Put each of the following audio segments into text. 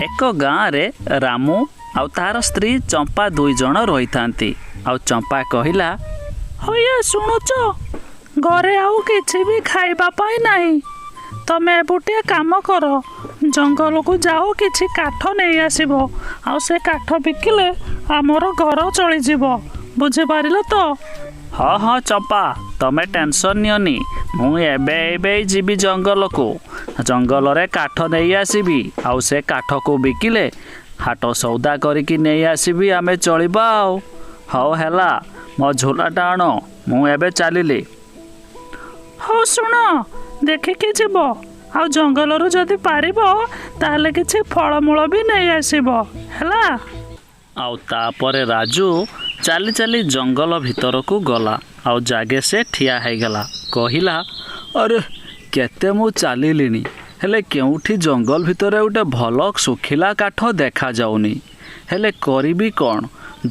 ଏକ ଗାଁରେ ରାମୁ ଆଉ ତାର ସ୍ତ୍ରୀ ଚମ୍ପା ଦୁଇ ଜଣ ରହିଥାନ୍ତି। ଆଉ ଚମ୍ପା କହିଲା, ହଇଆ ଶୁଣୁଛ, ଘରେ ଆଉ କିଛି ବି ଖାଇବା ପାଇଁ ନାହିଁ। ତମେ ଗୋଟିଏ କାମ କର, ଜଙ୍ଗଲକୁ ଯାଅ, କିଛି କାଠ ନେଇ ଆସିବ, ଆଉ ସେ କାଠ ବିକିଲେ ଆମର ଘର ଚଳିଯିବ। ବୁଝିପାରିଲ ତ? ହଁ ହଁ ଚମ୍ପା, ତମେ ଟେନସନ୍ ନିଅନି, ମୁଁ ଏବେ ଏବେ ଯିବି ଜଙ୍ଗଲକୁ, ଜଙ୍ଗଲରେ କାଠ ନେଇ ଆସିବି, ଆଉ ସେ କାଠକୁ ବିକିଲେ ହାଟ ସଉଦା କରିକି ନେଇ ଆସିବି, ଆମେ ଚଳିବା ଆଉ। ହଉ ହେଲା, ମୋ ଝୋଲାଟା ଆଣ, ମୁଁ ଏବେ ଚାଲିଲି। ହଉ ଶୁଣ, ଦେଖିକି ଯିବ, ଆଉ ଜଙ୍ଗଲରୁ ଯଦି ପାରିବ ତାହେଲେ କିଛି ଫଳମୂଳ ବି ନେଇ ଆସିବ, ହେଲା? ଆଉ ତାପରେ ରାଜୁ ଚାଲି ଚାଲି ଜଙ୍ଗଲ ଭିତରକୁ ଗଲା, ଆଉ ଜାଗେ ସେ ଠିଆ ହେଇଗଲା। କହିଲା, ଆରେ କେତେ ମୁଁ ଚାଲିଲିଣି, ହେଲେ କେଉଁଠି ଜଙ୍ଗଲ ଭିତରେ ଗୋଟେ ଭଲ ଶୁଖିଲା କାଠ ଦେଖାଯାଉନି। ହେଲେ କରିବି କ'ଣ?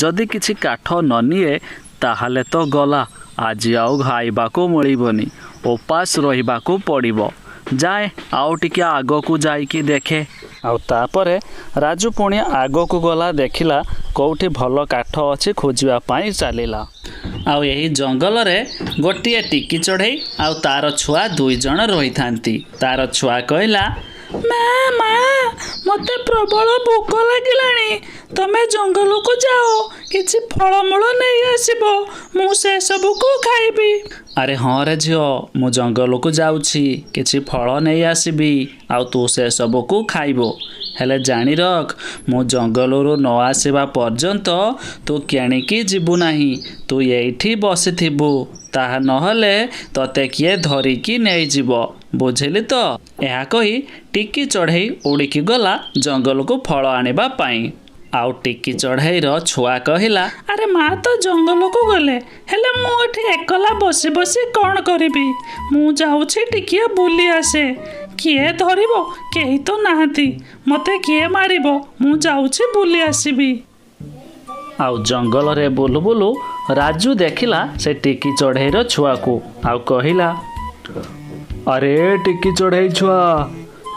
ଯଦି କିଛି କାଠ ନ ନିଏ ତାହେଲେ ତ ଗଲା, ଆଜି ଆଉ ଖାଇବାକୁ ମିଳିବନି, ଉପାସ ରହିବାକୁ ପଡ଼ିବ। ଯାଏ ଆଉ ଟିକେ ଆଗକୁ ଯାଇକି ଦେଖେ। ଆଉ ତାପରେ ରାଜୁ ପୁଣି ଆଗକୁ ଗଲା, ଦେଖିଲା କେଉଁଠି ଭଲ କାଠ ଅଛି, ଖୋଜିବା ପାଇଁ ଚାଲିଲା। ଆଉ ଏହି ଜଙ୍ଗଲରେ ଗୋଟିଏ ଟିକି ଚଢ଼େଇ ଆଉ ତାର ଛୁଆ ଦୁଇ ଜଣ ରହିଥାନ୍ତି। ତାର ଛୁଆ କହିଲା, ମା ମା, ମୋତେ ପ୍ରବଳ ଭୋକ ଲାଗିଲାଣି, ତମେ ଜଙ୍ଗଲକୁ ଯାଅ, କିଛି ଫଳମୂଳ ନେଇ ଆସିବ, ମୁଁ ସେସବୁକୁ ଖାଇବି। ଆରେ ହଁ ରେ ଝିଅ, ମୁଁ ଜଙ୍ଗଲକୁ ଯାଉଛି, କିଛି ଫଳ ନେଇ ଆସିବି, ଆଉ ତୁ ସେସବୁକୁ ଖାଇବୁ। ହେଲେ ଜାଣି ରଖ, ମୁଁ ଜଙ୍ଗଲରୁ ନ ଆସିବା ପର୍ଯ୍ୟନ୍ତ ତୁ କେଣିକି ଯିବୁ ନାହିଁ, ତୁ ଏଇଠି ବସିଥିବୁ, ତାହା ନହେଲେ ତତେ କିଏ ଧରିକି ନେଇଯିବ, ବୁଝିଲି ତ? ଏହା କହି ଟିକି ଚଢ଼େଇ ଉଡ଼ିକି ଗଲା ଜଙ୍ଗଲକୁ ଫଳ ଆଣିବା ପାଇଁ। ଆଉ ଟିକି ଚଢ଼େଇର ଛୁଆ କହିଲା, ଆରେ ମା ତ ଜଙ୍ଗଲକୁ ଗଲେ, ହେଲେ ମୁଁ ଏଠି ଏକଲା ବସି ବସି କ'ଣ କରିବି? ମୁଁ ଯାଉଛି ଟିକିଏ ବୁଲି ଆସେ। କିଏ ଧରିବ? କେହି ତ ନାହାନ୍ତି, ମୋତେ କିଏ ମାରିବ? ମୁଁ ଯାଉଛି ବୁଲି ଆସିବି। ଆଉ ଜଙ୍ଗଲରେ ବୁଲୁ ବୁଲୁ ରାଜୁ ଦେଖିଲା ସେ ଟିକି ଚଢ଼େଇର ଛୁଆକୁ, ଆଉ କହିଲା, ଆରେ ଟିକି ଚଢ଼େଇ ଛୁଆ,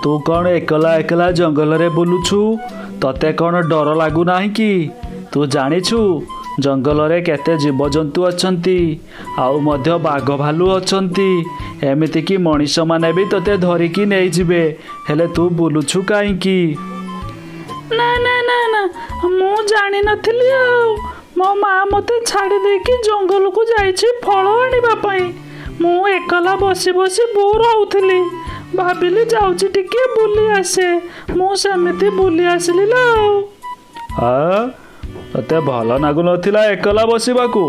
ତୁ କ'ଣ ଏକଲା ଏକଲା ଜଙ୍ଗଲରେ ବୁଲୁଛୁ? ତତେ କ'ଣ ଡର ଲାଗୁନାହିଁ କି? ତୁ ଜାଣିଛୁ ଜଙ୍ଗଲରେ କେତେ ଜୀବଜନ୍ତୁ ଅଛନ୍ତି, ଆଉ ମଧ୍ୟ ବାଘ ଭାଲୁ ଅଛନ୍ତି, ଏମିତିକି ମଣିଷମାନେ ବି ତତେ ଧରିକି ନେଇଯିବେ, ହେଲେ ତୁ ବୁଲୁଛୁ କାହିଁକି? ନା ନା ନା ନା, ମୁଁ ଜାଣିନଥିଲି, ଆଉ ମୋ ମା ମୋତେ ଛାଡ଼ି ଦେଇକି ଜଙ୍ଗଲକୁ ଯାଇଛି ଫଳ ଆଣିବା ପାଇଁ। ମୁଁ ଏକଲା ବସି ବସି ବୋର୍ ହଉଥିଲି, ଭାବିଲି ଯାଉଛି ଟିକେ ବୁଲି ଆସେ। ମୁଁ ସେମିତି ବୁଲି ଆସିଲି ନା ଆଉ। ତତେ ଭଲ ଲାଗୁନଥିଲା ଏକଲା ବସିବାକୁ?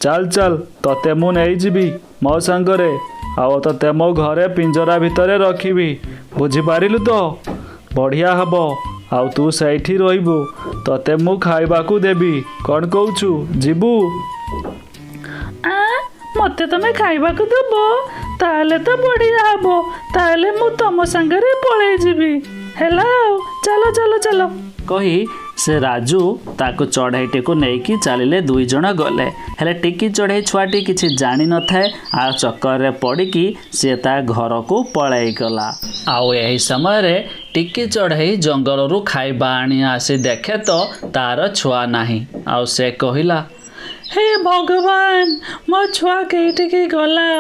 ଚାଲ ଚାଲ, ତତେ ମୁଁ ନେଇଯିବି ମୋ ସାଙ୍ଗରେ, ଆଉ ତତେ ମୋ ଘରେ ପିଞ୍ଜରା ଭିତରେ ରଖିବି, ବୁଝିପାରିଲୁ ତ? ବଢ଼ିଆ ହବ, ଆଉ ତୁ ସେଇଠି ରହିବୁ, ତତେ ମୁଁ ଖାଇବାକୁ ଦେବି। କ'ଣ କହୁଛୁ, ଯିବୁ? ମତେ ତମେ ଖାଇବାକୁ ଦେବ? ତାହେଲେ ତ ବଢ଼ିଆ ହବ, ତାହେଲେ ମୁଁ ତମ ସାଙ୍ଗରେ ପଳେଇ ଯିବି। ହେଲା ଆଉ, ଚାଲ ଚାଲ ଚାଲ। କହି ସେ ରାଜୁ ତାକୁ ଚଢ଼େଇଟିକୁ ନେଇକି ଚାଲିଲେ, ଦୁଇ ଜଣ ଗଲେ। ହେଲେ ଟିକି ଚଢ଼େଇ ଛୁଆଟି କିଛି ଜାଣିନଥାଏ, ଆଉ ଚକରରେ ପଡ଼ିକି ସିଏ ତା ଘରକୁ ପଳେଇଗଲା। ଆଉ ଏହି ସମୟରେ ଟିକି ଚଢ଼େଇ ଜଙ୍ଗଲରୁ ଖାଇବା ଆଣି ଆସି ଦେଖେ ତ ତାର ଛୁଆ ନାହିଁ। ଆଉ ସେ କହିଲା, ହେ ଭଗବାନ, ମୋ ଛୁଆ କେଇଠିକି ଗଲା?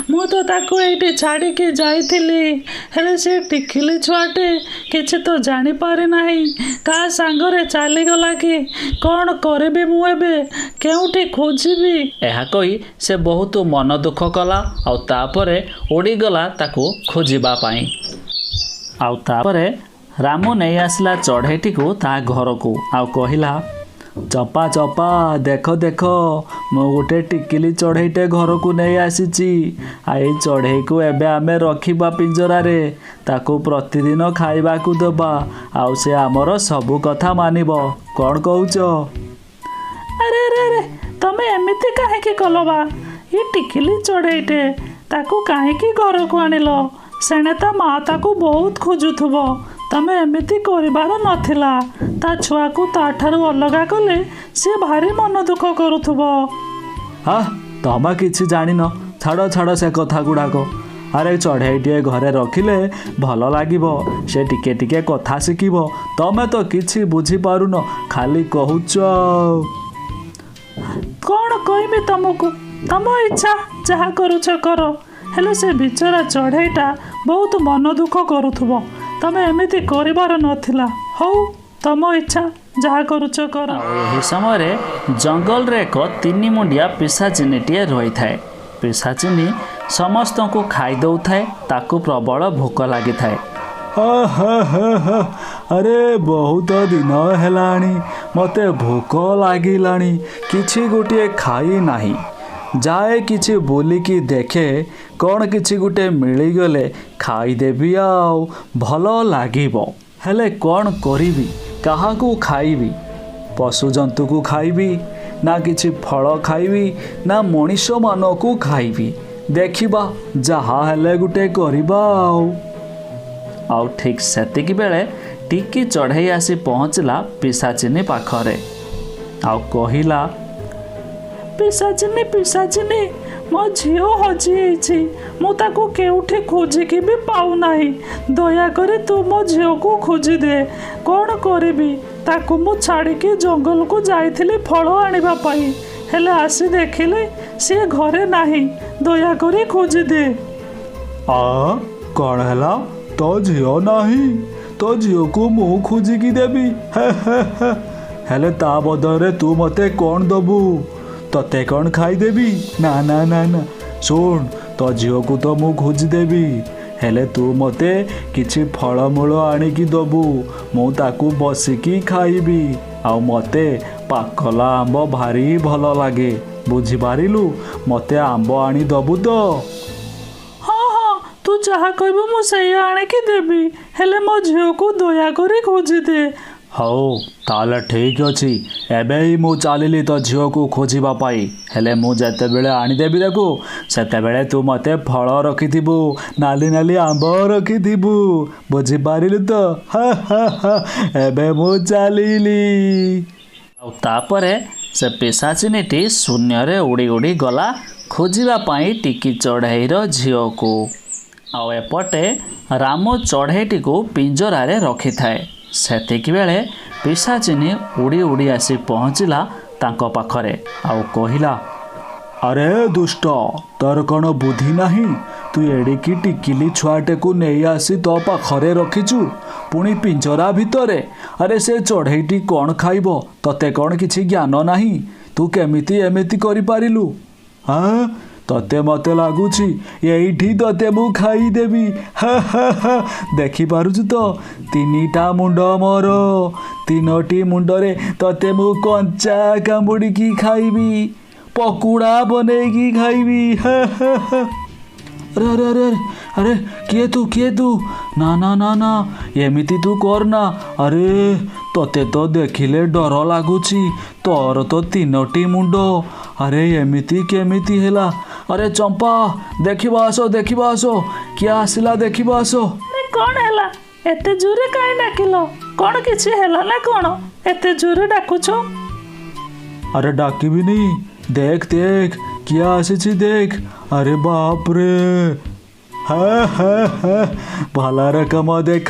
ମୁଁ ତ ତାକୁ ଏଇଠି ଛାଡ଼ିକି ଯାଇଥିଲି, ହେଲେ ସେ ଟିକିଲି ଛୁଆଟେ କିଛି ତ ଜାଣିପାରେ ନାହିଁ, କାହା ସାଙ୍ଗରେ ଚାଲିଗଲା କି? କ'ଣ କରିବି ମୁଁ ଏବେ? କେଉଁଠି ଖୋଜିବି? ଏହା କହି ସେ ବହୁତ ମନ ଦୁଃଖ କଲା, ଆଉ ତାପରେ ଉଡ଼ିଗଲା ତାକୁ ଖୋଜିବା ପାଇଁ। ଆଉ ତାପରେ ରାମୁ ନେଇ ଆସିଲା ଚଢ଼େଇଟିକୁ ତା ଘରକୁ, ଆଉ କହିଲା, ଚପା ଚପା, ଦେଖ ଦେଖ, ମୁଁ ଗୋଟେ ଟିକିଲି ଚଢ଼େଇଟେ ଘରକୁ ନେଇ ଆସିଛି, ଆଉ ଏଇ ଚଢ଼େଇକୁ ଏବେ ଆମେ ରଖିବା ପିଞ୍ଜରାରେ, ତାକୁ ପ୍ରତିଦିନ ଖାଇବାକୁ ଦେବା, ଆଉ ସେ ଆମର ସବୁ କଥା ମାନିବ। କ'ଣ କହୁଛ? ଆରେ ଆରେ ଆରେ, ତମେ ଏମିତି କାହିଁକି କଲ ବା? ଏ ଟିକିଲି ଚଢ଼େଇଟେ, ତାକୁ କାହିଁକି ଘରକୁ ଆଣିଲ? ସେଣେ ତା ମା ତାକୁ ବହୁତ ଖୋଜୁଥିବ। ତମେ ଏମିତି କରିବାର ନଥିଲା। ତା ଛୁଆକୁ ତାଠାରୁ ଅଲଗା କଲେ ସିଏ ଭାରି ମନ ଦୁଃଖ କରୁଥିବ। ହଁ, ତମେ କିଛି ଜାଣିନ, ଛାଡ଼ ଛାଡ଼ ସେ କଥା ଗୁଡ଼ାକ। ଆରେ ଚଢ଼େଇଟିଏ ଘରେ ରଖିଲେ ଭଲ ଲାଗିବ, ସେ ଟିକେ ଟିକେ କଥା ଶିଖିବ। ତମେ ତ କିଛି ବୁଝିପାରୁନ, ଖାଲି କହୁଛ। କ'ଣ କହିବି ତମକୁ, ତମ ଇଚ୍ଛା ଯାହା କରୁଛ କର। ହେଲେ ସେ ବିଚରା ଚଢ଼େଇଟା ବହୁତ ମନ ଦୁଃଖ କରୁଥିବ, ତମେ ଏମିତି କରିବାର ନଥିଲା। ହଉ, ତମ ଇଚ୍ଛା ଯାହା କରୁଛ କର। ଏହି ସମୟରେ ଜଙ୍ଗଲରେ ଏକ ତିନି ମୁଣ୍ଡିଆ ପିଶାଚିନୀଟିଏ ରହିଥାଏ। ପିଶାଚିନୀ ସମସ୍ତଙ୍କୁ ଖାଇ ଦେଉଥାଏ, ତାକୁ ପ୍ରବଳ ଭୋକ ଲାଗିଥାଏ। ଆରେ ବହୁତ ଦିନ ହେଲାଣି ମୋତେ ଭୋକ ଲାଗିଲାଣି, କିଛି ଗୋଟିଏ ଖାଇ ନାହିଁ। ଯାଏ କିଛି ବୁଲିକି ଦେଖେ, କ'ଣ କିଛି ଗୋଟେ ମିଳିଗଲେ ଖାଇଦେବି ଆଉ ଭଲ ଲାଗିବ। ହେଲେ କ'ଣ କରିବି, କାହାକୁ ଖାଇବି? ପଶୁଜନ୍ତୁକୁ ଖାଇବି ନା କିଛି ଫଳ ଖାଇବି ନା ମଣିଷମାନଙ୍କୁ ଖାଇବି? ଦେଖିବା, ଯାହା ହେଲେ ଗୋଟେ କରିବା ଆଉ। ଆଉ ଠିକ୍ ସେତିକି ବେଳେ ଟିକି ଚଢ଼େଇ ଆସି ପହଞ୍ଚିଲା ପିଶାଚିନୀ ପାଖରେ ଆଉ କହିଲା, ପିଶାଚିନୀ, ପିଶାଚିନୀ, ମୋ ଝିଅ ହଜିଯାଇଛି, ମୁଁ ତାକୁ କେଉଁଠି ଖୋଜିକି ବି ପାଉନାହିଁ। ଦୟାକରି ତୁ ମୋ ଝିଅକୁ ଖୋଜିଦେ। କ'ଣ କରିବି, ତାକୁ ମୁଁ ଛାଡ଼ିକି ଜଙ୍ଗଲକୁ ଯାଇଥିଲି ଫଳ ଆଣିବା ପାଇଁ, ହେଲେ ଆସି ଦେଖିଲି ସିଏ ଘରେ ନାହିଁ। ଦୟାକରି ଖୋଜିଦେ। ଆ କ'ଣ ହେଲା, ତୋ ଝିଅ ନାହିଁ? ତୋ ଝିଅକୁ ମୁଁ ଖୋଜିକି ଦେବି, ହେଲେ ତା ବଦଳରେ ତୁ ମୋତେ କ'ଣ ଦବୁ? ତତେ କ'ଣ ଖାଇଦେବି? ନା ନା ନା ନା, ଶୁଣ, ତୋ ଝିଅକୁ ତ ମୁଁ ଖୋଜିଦେବି, ହେଲେ ତୁ ମୋତେ କିଛି ଫଳମୂଳ ଆଣିକି ଦବୁ, ମୁଁ ତାକୁ ବସିକି ଖାଇବି। ଆଉ ମୋତେ ପାକଲା ଆମ୍ବ ଭାରି ଭଲ ଲାଗେ, ବୁଝିପାରିଲୁ? ମୋତେ ଆମ୍ବ ଆଣି ଦବୁ ତ? ହଁ ହଁ, ତୁ ଯାହା କହିବୁ ମୁଁ ସେଇଆ ଆଣିକି ଦେବି, ହେଲେ ମୋ ଝିଅକୁ ଦୟାକରି ଖୋଜିଦେ। ହଉ ତାହେଲେ ଠିକ୍ ଅଛି, ଏବେ ହିଁ ମୁଁ ଚାଲିଲି ତୋ ଝିଅକୁ ଖୋଜିବା ପାଇଁ। ହେଲେ ମୁଁ ଯେତେବେଳେ ଆଣିଦେବି ତାକୁ, ସେତେବେଳେ ତୁ ମୋତେ ଫଳ ରଖିଥିବୁ, ନାଲି ନାଲି ଆମ୍ବ ରଖିଥିବୁ, ବୁଝିପାରିଲୁ ତ? ଏବେ ମୁଁ ଚାଲିଲି। ଆଉ ତାପରେ ସେ ପିଶାଚିନୀଟି ଶୂନ୍ୟରେ ଉଡ଼ି ଉଡ଼ି ଗଲା ଖୋଜିବା ପାଇଁ ଟିକି ଚଢ଼େଇର ଝିଅକୁ। ଆଉ ଏପଟେ ରାମ ଚଢ଼େଇଟିକୁ ପିଞ୍ଜରାରେ ରଖିଥାଏ। ସେତିକି ବେଳେ ପିଶାଚିନୀ ଉଡ଼ି ଉଡ଼ି ଆସି ପହଞ୍ଚିଲା ତାଙ୍କ ପାଖରେ ଆଉ କହିଲା, ଆରେ ଦୁଷ୍ଟ, ତୋର କ'ଣ ବୁଦ୍ଧି ନାହିଁ? ତୁ ଏଡ଼ିକି ଟିକିଲି ଛୁଆଟାକୁ ନେଇ ଆସି ତୋ ପାଖରେ ରଖିଛୁ, ପୁଣି ପିଞ୍ଜରା ଭିତରେ। ଆରେ ସେ ଚଢ଼େଇଟି କ'ଣ ଖାଇବ? ତତେ କ'ଣ କିଛି ଜ୍ଞାନ ନାହିଁ? ତୁ କେମିତି ଏମିତି କରିପାରିଲୁ? ହଁ, ତତେ ମୋତେ ଲାଗୁଛି ଏଇଠି ତତେ ମୁଁ ଖାଇଦେବି। ଦେଖିପାରୁଛୁ ତ, ତିନିଟା ମୁଣ୍ଡ ମୋର, ତିନୋଟି ମୁଣ୍ଡରେ ତତେ ମୁଁ କଞ୍ଚା କାମୁଡ଼ିକି ଖାଇବି, ପକୁଡ଼ା ବନେଇକି ଖାଇବି। ଆରେ ଆରେ ଆରେ ଆରେ ଆରେ, କିଏ ତୁ, କିଏ ତୁ? ନା ନା ନା ନା, ଏମିତି ତୁ କରନା। ଆରେ ତତେ ତ ଦେଖିଲେ ଡର ଲାଗୁଛି, ତୋର ତ ତିନୋଟି ମୁଣ୍ଡ। ଆରେ ଏମିତି କେମିତି ହେଲା? ଆରେ ଚମ୍ପା, ଦେଖିବା ଆସ, ଦେଖିବା ଆସ, କିଏ ଆସିଲା ଦେଖିବା ଆସ। ଆରେ କ'ଣ ହେଲା, ଏତେ ଜୋରେ କାହିଁ ଡାକିଲ? କ'ଣ କିଛି ହେଲା ନା କ'ଣ, ଏତେ ଜୋରେ ଡାକୁଛ? ଆରେ ଡାକିବିନି, ଦେଖ ଦେଖ କିଏ ଆସିଛି ଦେଖ। ଆରେ ବାପରେ, ଭଲ ରକମ ଦେଖ,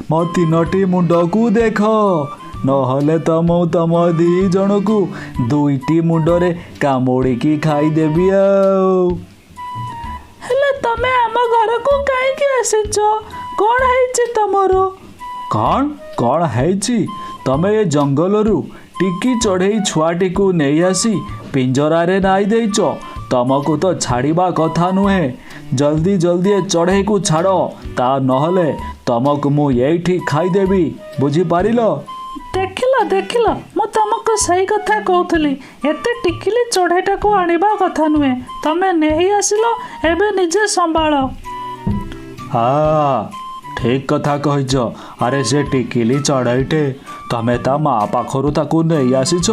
ମୋ ତିନୋଟି ମୁଣ୍ଡକୁ ଦେଖ, ନହେଲେ ତ ମୁଁ ତମ ଦି ଜଣକୁ ଦୁଇଟି ମୁଣ୍ଡରେ କାମୁଡ଼ିକି ଖାଇଦେବି। ଆଉ ହେଲେ ତମେ ଆମ ଘରକୁ କାହିଁକି ଆସିଛ? କ'ଣ ହେଇଛି ତମର? କ'ଣ କ'ଣ ହେଇଛି? ତମେ ଏ ଜଙ୍ଗଲରୁ ଟିକି ଚଢ଼େଇ ଛୁଆଟିକୁ ନେଇ ଆସି ପିଞ୍ଜରାରେ ନାଇ ଦେଇଛ। ତମକୁ ତ ଛାଡ଼ିବା କଥା ନୁହେଁ। ଜଲ୍ଦି ଜଲ୍ଦି ଏ ଚଢ଼େଇକୁ ଛାଡ଼, ତା ନହେଲେ ତମକୁ ମୁଁ ଏଇଠି ଖାଇଦେବି, ବୁଝିପାରିଲ? ଦେଖିଲ ଦେଖିଲ, ମୁଁ ତମକୁ ସେଇ କଥା କହୁଥିଲି, ଏତେ ଟିକିଲି ଚଢ଼େଇଟାକୁ ଆଣିବା କଥା ନୁହେଁ, ତମେ ନେଇ ଆସିଲ, ଏବେ ନିଜେ ସମ୍ଭାଳ। ହଁ ଠିକ୍ କଥା କହିଛ। ଆରେ ସେ ଟିକିଲି ଚଢ଼େଇଟେ, ତମେ ତା ମା ପାଖରୁ ତାକୁ ନେଇ ଆସିଛ,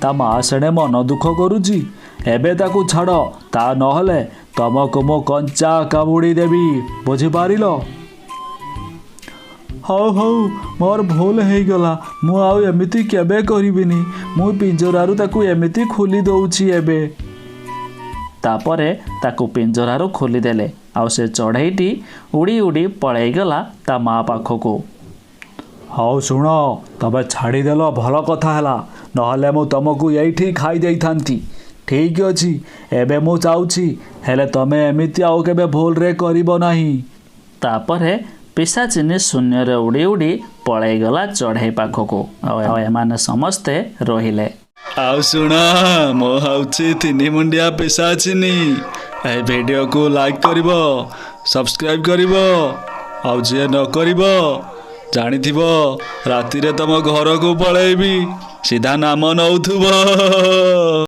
ତା ମା ସେଣେ ମନ ଦୁଃଖ କରୁଛି। ଏବେ ତାକୁ ଛାଡ଼, ତା ନହେଲେ ତମକୁ ମୁଁ କଞ୍ଚା କାମୁଡ଼ି ଦେବି, ବୁଝିପାରିଲ? ହଉ ହଉ, ମୋର ଭୁଲ ହେଇଗଲା, ମୁଁ ଆଉ ଏମିତି କେବେ କରିବିନି। ମୁଁ ପିଞ୍ଜରାରୁ ତାକୁ ଏମିତି ଖୋଲି ଦଉଛି ଏବେ। ତାପରେ ତାକୁ ପିଞ୍ଜରାରୁ ଖୋଲିଦେଲେ ଆଉ ସେ ଚଢ଼େଇଟି ଉଡ଼ି ଉଡ଼ି ପଳେଇଗଲା ତା ମା ପାଖକୁ। ହଉ ଶୁଣ, ତମେ ଛାଡ଼ିଦେଲ ଭଲ କଥା ହେଲା, ନହେଲେ ମୁଁ ତମକୁ ଏଇଠି ଖାଇ ଦେଇଥାନ୍ତି। ଠିକ୍ ଅଛି, ଏବେ ମୁଁ ଯାଉଛି, ହେଲେ ତମେ ଏମିତି ଆଉ କେବେ ଭୁଲରେ କରିବ ନାହିଁ। ତାପରେ ପିଶାଚିନୀ ଶୂନ୍ୟରେ ଉଡ଼ି ଉଡ଼ି ପଳେଇଗଲା ଚଢ଼େଇ ପାଖକୁ, ଆଉ ଏମାନେ ସମସ୍ତେ ରହିଲେ। ଆଉ ଶୁଣ, ମୁଁ ହେଉଛି ତିନି ମୁଣ୍ଡିଆ ପିଶାଚିନୀ। ଏ ଭିଡ଼ିଓକୁ ଲାଇକ୍ କରିବ, ସବସ୍କ୍ରାଇବ୍ କରିବ, ଆଉ ଯିଏ ନ କରିବ ଜାଣିଥିବ ରାତିରେ ତମ ଘରକୁ ପଳେଇବି, ସିଧା ନାମ ନଉଥିବ।